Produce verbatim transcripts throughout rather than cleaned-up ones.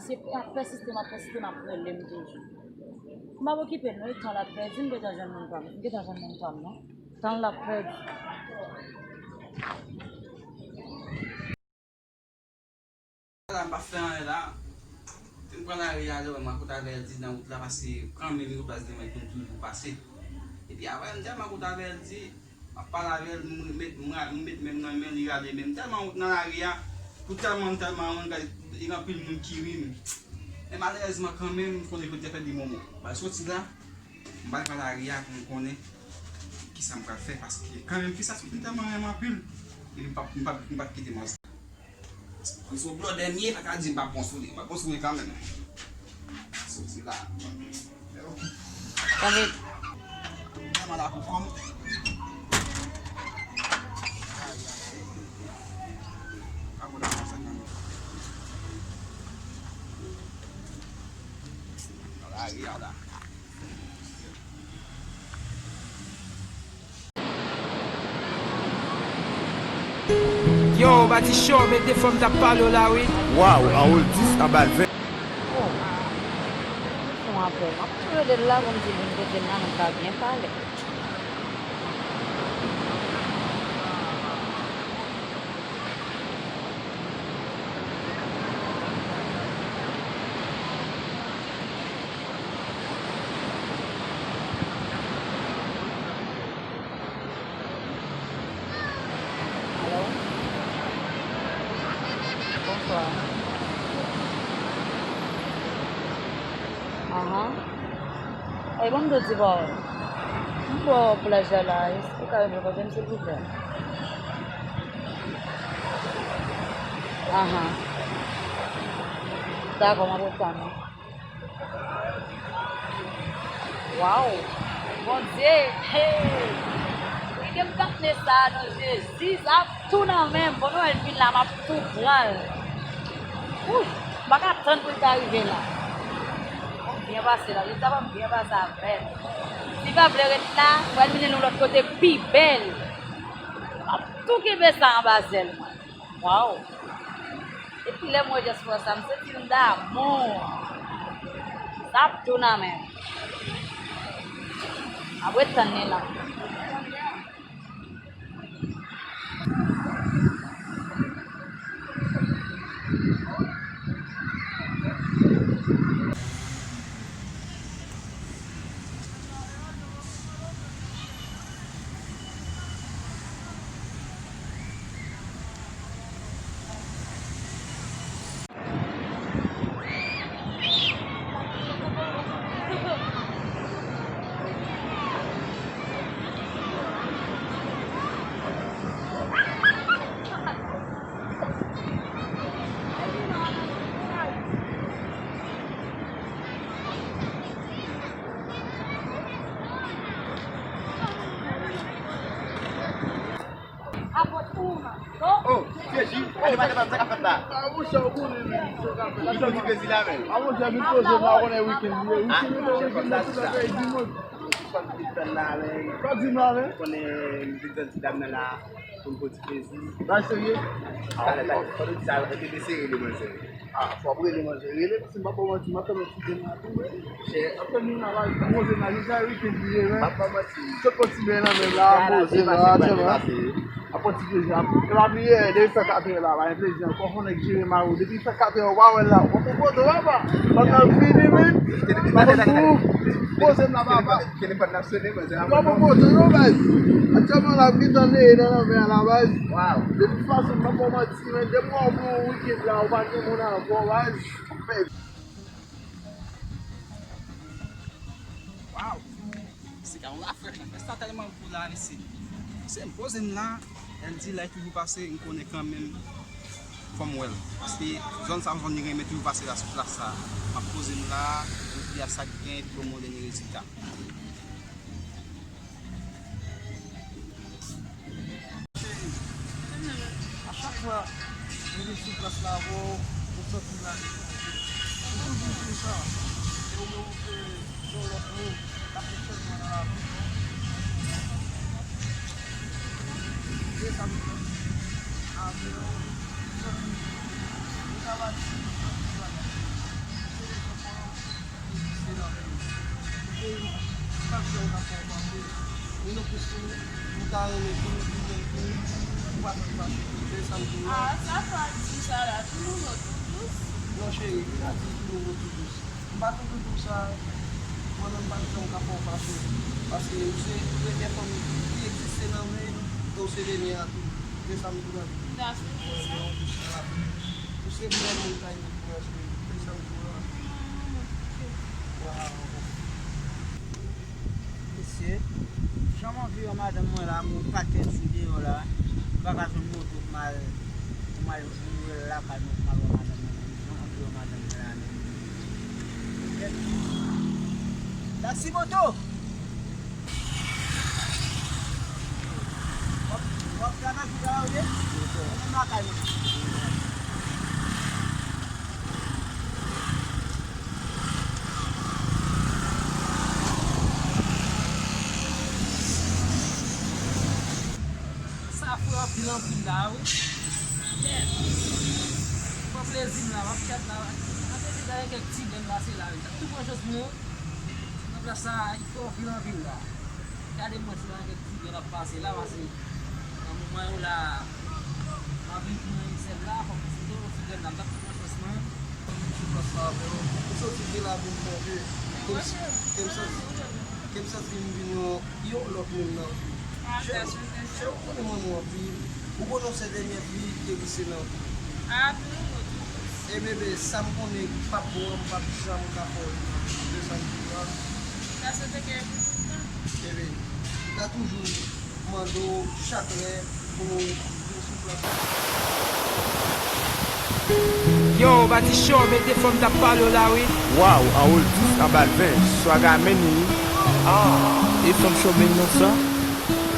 Se pa pèsiste, m ap pèsiste, m ap rele m toujou. M ap okipe l non, e tan l ap pèdi, m gentan jwenn moun pa m. M gentan jwenn moun pa m non. Tan l ap pèdi. La, m pa fè anyen la. Te m pran lari a, lè w wè m a kote avè l di nan wout la, paske kanmenm yon plas demen pou m toujou pase. Epi apre, m tèlman kote avè l di, m ap pale avè l, m met, m ra-, m met men m nan men li, rale men m. Tèlman wont nan lari a, pou tèlman m tèlman wont, gade, gen anpil moun ki ri m. Men malerèzman, kanmenm, m konnen jodi a fè de moman. M pral soti la, m pral pran lari a pou m konnen kisa m pral fè, paske kanmenm, fi sa soti m tèlman renmen anpil, epi m p ap, m p ap, m p ap kite manzè. Li se yon blòdè m ye, pa ka di m pa bon sou li. M pa bon sou li kanmenm. Soti la. Tanpri. Tèlman la pou kò m. Pa bon la konsa kanmenm. Ala, ala. Yo, Batichon, mete fò m t ap pale w la, wi. Waw, anwo dis anba l ven. Oh, fon apèl. M ap tou rele l la pou m di l vin kote m la, nou ka byen pale. Alo? Bonswa. Ahan. E ban m do di ba w. M bò plaj la la, èske w ka rive kote m, silvouplè? Ahan. Dakò, m ap ret tann ou. Waw! Bondye! Hey! Kite m tande sa non, Jezi! Sa ap tou nan men m. Bon, nou wè l vin la, m ap tou pran l. Wouy! M pa ka tann pou l ta rive la. M ap byen pase la. Jezi ap byen pase avè m. Si l pa vle ret la, m pral mennen l yon lòt kote pi bèl. M ap tou kenbe sa anba zèl mwen. Waw! Depi lè m wè dyaspora sa, m santi m damou. Sa ap tou nan men m. M ap ret tann li la. Oh, Jezi, gade madanm nan, sa k ap fèt la? Li fè yon ti plezi la menm. Ah, monchè, vin poze m la, konnen wikenn li ye. Ah, monchè, fòk sa, se sa. Fòk m vin tann la menm. Konnen m vin tann ti dam nan la pou m fè yon ti plezi. Bagay serye? Talè, talè, fò nou di sa, rete sere, demanzè. Ah, fò ap rele manzè. Rele, paske m p ap ba w manti, m ap tann yon ti dema tou, wi. Chè. M ap tann youn la, m poze m la, jodi a wikenn li ye, men. M ap ba w manti. Sot pran ti beny nan men m la, poze m la, aktyèlman. M ap pran ti plezi la. E pa bliye, depi fè katrè la, pa gen plezi ankò. Fò nèg jere mari w. Depi fè katrè, ou pa wè l la. W ap pran foto, papa. Pandan l fini, wi. M ap pran foto. Poze m la, papa. Telefòn nan sone, manzè. M ap pran foto, non, baz. Aktyèlman, la, m gentan neye nan lanmè a la, baz. Waw. De tout fason, m p ap ba w manti. Si men depi w ap bon wikenn la, ou pa gen moun ankò, baz. Waw! Se ka yon lafrèt la. Fè sa tèlman gou la, mesye. Se m poze m la, L D lè toujou pase, m konnen kanmenm fò m wè l. Paske zòn sa, zòn li renmen toujou pase la sou plas sa. M ap poze m la, epi a sa k gen, epi pou m wè dènye rezilta. A chak fwa, m vin sou plas la avè w, ou santi m la deja. Ou toujou di m sa. E ou menm ou se yon lòt moun. L ap fè chanjman nan lavi w. Se sa m di. Avè w, ou santi m. Ou ka pati. Jan m ka fè w fache. Vin nan plis tou, m ta renmen tou, vin nan tou, ou pa tann fache tou, se sa m di w la. Ah, sa fwa di sa la, tou nouvo, tou dous. Non, cheri, li pa di tou nouvo, tou dous. M pa tou tou dous sa, pandan m pa t janm ka fè w fache. Paske ou se premyè fanm ki egziste nan vi m, e ou se dènyè a tou. Se sa m di w la. Mwen, mwen, ou se la. Ou se premyè moun k ap di mwen, cheri. Se sa m di w la. Waw. Mesye, jan m anvi wè madanm mwen la, m wè yon pakèt jou deyò la, m pa ka jwenn moto pou m al, pou m al louvri l lakay mwen, pou m al wè madanm mwen. Jan m anvi wè madanm mwen la menm. Taksi moto! W ap, w ap travay pou travay, wi? Ou menm lakay mwen. Sa fre anpil anpil la wi. Pran plezi m la, m ap chat la. Antre di gade kèk ti grenn pase la wi. Tou pran chans mwen. Nan plas sa, li fre anpil anpil la. Gade mwen si pa gen kèk ti grenn ap pase la, pase nan moman yo la, m ap vin pran sèl la, fòk m site yon ti grenn la, m t ap pran chans mwen. Sou plas la avè w. Ou soti de la vin fè de. Ke m, ke m santi, ke m santi m vin yon, yon lòt moun nan vi. Cheri, cheri, ou konnen m renmen w anpil. Ou konnen w se dènyè fi ki egziste nan vi m. E bebe, sa m konnen k p ap bon an, m p ap janm ka fè w li nan vi m. Se sa m di w la. Sa se te ke pou tout tan. Bebe, m ka toujou mande w chak lè pou nou vin sou plas la. Yo, Batichon, mete fò m t ap pale w la wi. Waw, anwo l dis anba l ven, swaga men li wi. E fanm chòmèy nan sa,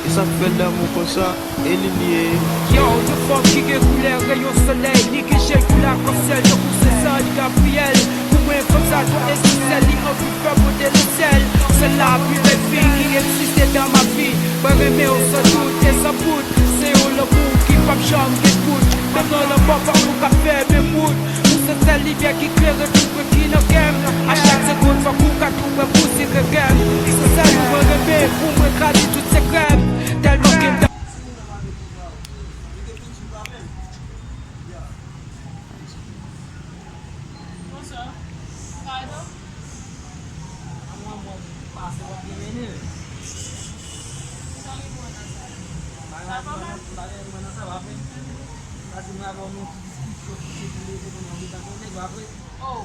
e sa k fè l lanmou konsa, e li l ye. Yo, yon fanm ki gen koulè reyon solèy, li gen je kou lakansyèl, tankou se San Gabriyèl. Pou mwen, fanm sa twò espesyèl, li anvi fè monte nan syèl. Se la pi bèl fi ki egziste dans ma vie. Mwen renmen w san dout e san bout. Se yon lanmou ki p ap janm gen bout. Menm nan lanmò, fòk ou ka fè menm wout. Ou se sèl limyè ki klere tout kwen ki nan kè m. A chak segonn, fòk ou ka tou wè pou sere kè m. Se sèl ou mwen renmen, pou mwen tradi tout sekrè m. Tèlman ke m ta Bonswa. Sa va? Amou, amou, pase w ap byen mennen l. Sa rive w nan sa? Bagay mwen nan, bagay mwen nan sa va vre. Sa di mwen avè w nan yon ti diskisyon ki se pou leve kounye a w gentan gen nèg la vre. Oh.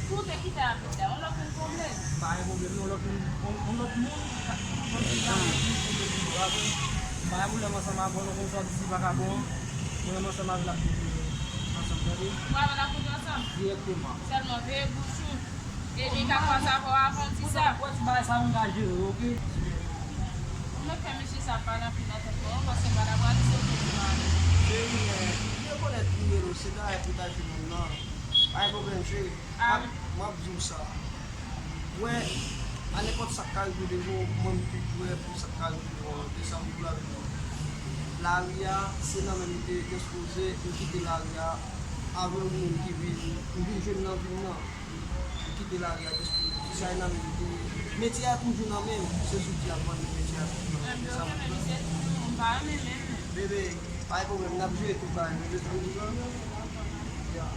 Pou w te kite a pita, yon lòt moun konble. Pa gen pwoblèm non, yon lòt moun, yon, yon lòt moun, yon lòt moun ka, yon lòt moun ka vin pou te di w la vre. Pa gen pwoblèm ansanm avè w non, konsa di si vagabon an. Mwen menm ansanm avè l ap viv ansanm, tande? Ou avè l ap viv ansanm? Dirèkteman. Sèlman veye bouch ou. E li ka kwaze avè w avan w di sa. Ou wè ti bagay sa a, m ka jere, oke? Ou mèt fè mesye sa pale anpil nan tèt mwen, wi, paske m pa dakò a li, se ou ki di m ale. Cheri, men, ou rekonèt li rele w, se dayè pou ta jwenn moun nan. Pa gen pwoblèm, cheri. M ap, m ap di w sa. Wè, a nenpòt sa k ka rive devan w, mwen m pi prè pou sa k ka rive devan w, de sa m di w la menm. Lari a, se nan men m li te ekspoze, m kite lari a, avè yon moun ki vin, m vin jwenn nan vi m nan. M kite lari a, m ekspoze. Ti sa e nan men m li te ye. Metye a toujou nan men m, se zouti a m vann li, metye a toujou nan men m, de sa m di w la. Bebe, pa gen pwoblèm, n ap jere tout bagay, bebe, sa m di w la. Ya.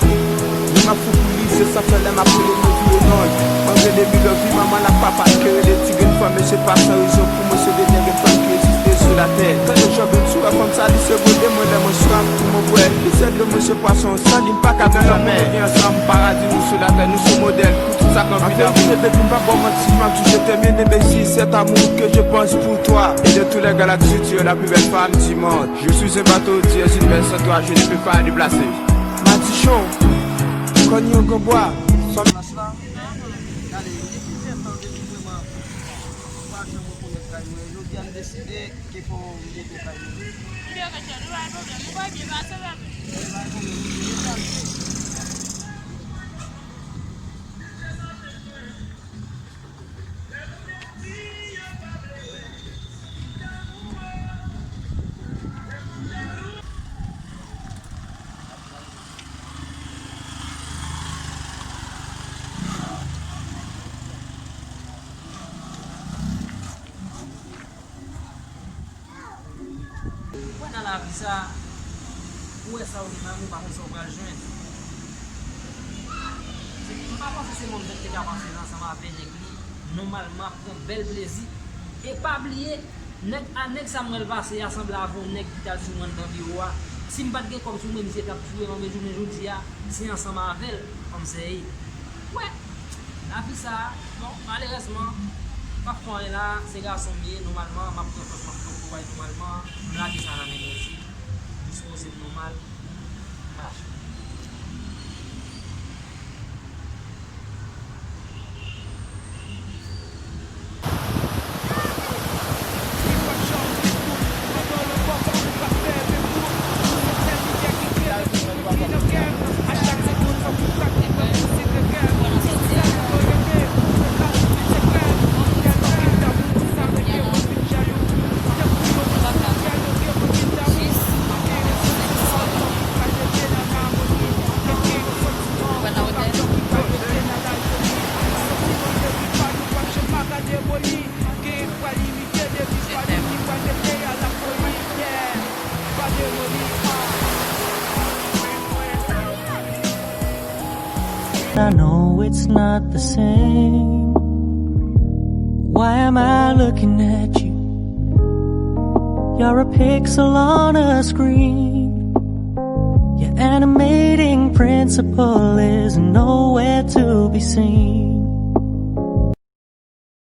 Wi, m ap fou pou li, se sa fè lè m ap rele mwen vire non l. Mwen rele mi love li, manman l ak papa l ke rele ti grenn fanm, e se pa san rezon pou mwen se dènyè grenn fanm ki egziste sou latè. Tande jan bensou wè fanm sa, li se bode mwen lè mwen swaf pou mwen bwè. Li Tèt de mwen se pwason, san li m pa ka viv. Lanmou nou gen ansanm, paradi nou sou latè, nou se modèl pou tout sa k anvi d'amour. An verite, baby, m pa ba w manti, m ap toujou te m eme, baby, c'est cet amour que je pense pour toi. Et de toutes les galaxies, tu es la plus belle femme du monde. Je suis un bateau, tu es une mer, sans toi, je ne peux pas déplacer. Madichon, Kònyon Granbwa, fòm. Gade, li te fè tan depi vrèman, pa janm rekonèt kay mwen. Jodi a, m deside ke fò m rete kay mwen. Ebyen, ok, cheri, nou pa gen pwoblèm. Nou pa byen pase, baby. Ou wè nan lavi sa, ou wè sa ou gen nan men w, ou pa konn sa ou pral jwenn. Se, m pa panse se mwen menm ki te ka panse ansanm avè nèg li, nòmalman, ap pran bèl plezi. E pa bliye, nèg a, nèg sa m wè l pase a, sanble avè yon nèg ki t al sou mwen anndan biwo a. Si m pa t gen kòb sou mwen, misye t ap tchwe, men jounen jodi a, se ansanm avè l, ann sèye. Wè, lavi sa, bon, malerèzman, m p ap fè anyen la, se gason m ye, nòmalman, m ap pran chans, m ap pran kouway nòmalman, m lage sa nan men Bondye. M sipoze m nòmal, m mache. I know it's not the same. Why am I looking at you? You're a pixel on a screen. Your animating principle is nowhere to be seen.